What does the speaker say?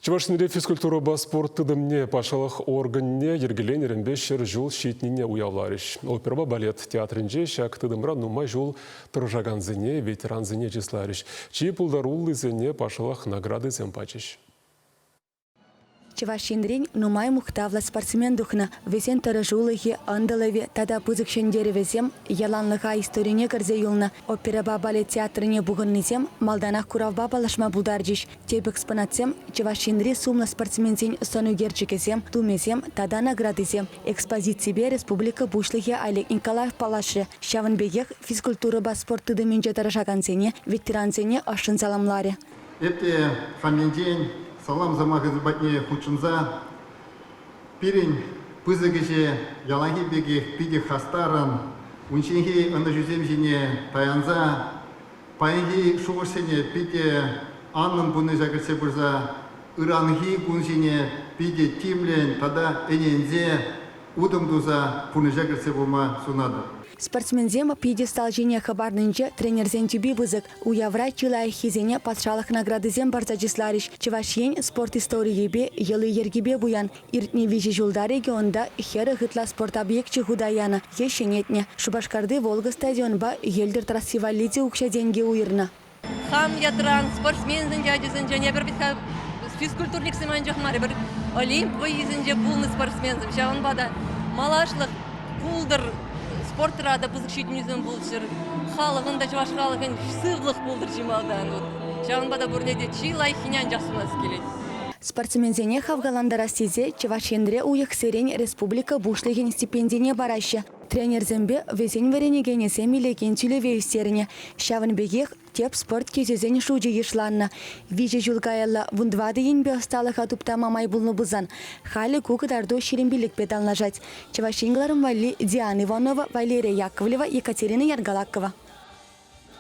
Чӑваш Енре физкультурӑпа спорт тытӑмне патшалӑх органне йӗркеленӗренпе 100 ҫул ҫитнине уявларӗҫ. Оперӑпа балет театрӗнче ҫак тытӑмра нумай ҫул тӑрӑшакансене, ветерансене чысларӗҫ. Чи пултаруллисене патшалӑх наградисем пачӗҫ. Чӑваш Енрен нумай мухтавлӑ спортсмен тухнӑ. Вӗсен тӑрӑшулӑхӗ, ӑнтӑлӑвӗ тата пысӑк ҫӗнтерӗвӗсем яланлӑха историне кӗрсе юлнӑ. Оперӑпа балет театрне пухӑннисем малтанах куравпа паллашма пултарчӗҫ. Тӗп экспонатсем Чӑваш Енри сумлӑ спортсменсен сӑн ӳкерчӗкӗсем, тумӗсем тата наградисем. Экспозиципе республика Пуҫлӑхӗ Олег Николаев паллашрӗ. Ҫавӑн пекех физкультурӑпа спорт тытӑмӗнче тӑрӑшакансене, ветерансене ӑшшӑн саламларӗ. Эп те хам енчен салам сӑмахӗсем патне хутшӑнса пирӗн пысӑк ӗҫе яланхи пекех питӗ хастаррӑн, унчченхи ӑнӑҫусем ҫине таянса, паянхи шухӑшсене питӗ анлӑн пурнӑҫа кӗртсе пырса, ыранхи кун ҫине питӗ тимлӗн тата ӗненсе утӑм туса пурнӑҫа кӗртсе пыма сунатӑп. Спортсменсем пьедестал ҫине хӑпарнинче тренерсен тӳпи пысӑк. Уявра чи лайӑххисене патшалӑх наградисем парса чысларӗҫ. Чӑваш Ен спорт историйӗпе, йӑли-йӗркипе пуян. Иртнӗ виҫӗ ҫулта регионта 40 ытла спорт объекчӗ хута янӑ е ҫӗнетнӗ. Шупашкарти Волга стадионпа йӗлтӗр трасси валли те укҫа-тенкӗ уйӑрнӑ. Хам ятран, спортсменсен ячӗсенчен эпир вӗт-ха физкультурниксем анчах мар, эпир Олимп вӑййисенче пулнӑ спортсменсем. Ҫавӑнпа та малашлӑх пултӑр, спортра та пысӑк ҫитӗнӳсем пулччӑр, халӑхӑн та чӑваш халӑхӗн сывлӑх пултӑр чи малтан. Вот. Ҫавӑнпа та пурне те чи лайӑххине анчах сунас килет. Спортсменсене хавхалантарас тесе Чӑваш Енре уйӑхсерен республика Пуҫлӑхӗн стипендине параҫҫӗ. Тренерсемпе вӗсен вӗренекенӗсем илекен тӳлеве ӳстернӗ. Ҫавӑн пекех тӗп спорт тӳсӗсен шучӗ йышланнӑ. Виҫӗ ҫул каялла 14 енпе ӑсталӑха туптама май пулнӑ пулсан, халӗ ку кӑтарту 25-пе танлашать. Чӑваш Ен кӑларӑм валли Диана Иванова, Валерия Яковлева, Екатерина Янгалакова.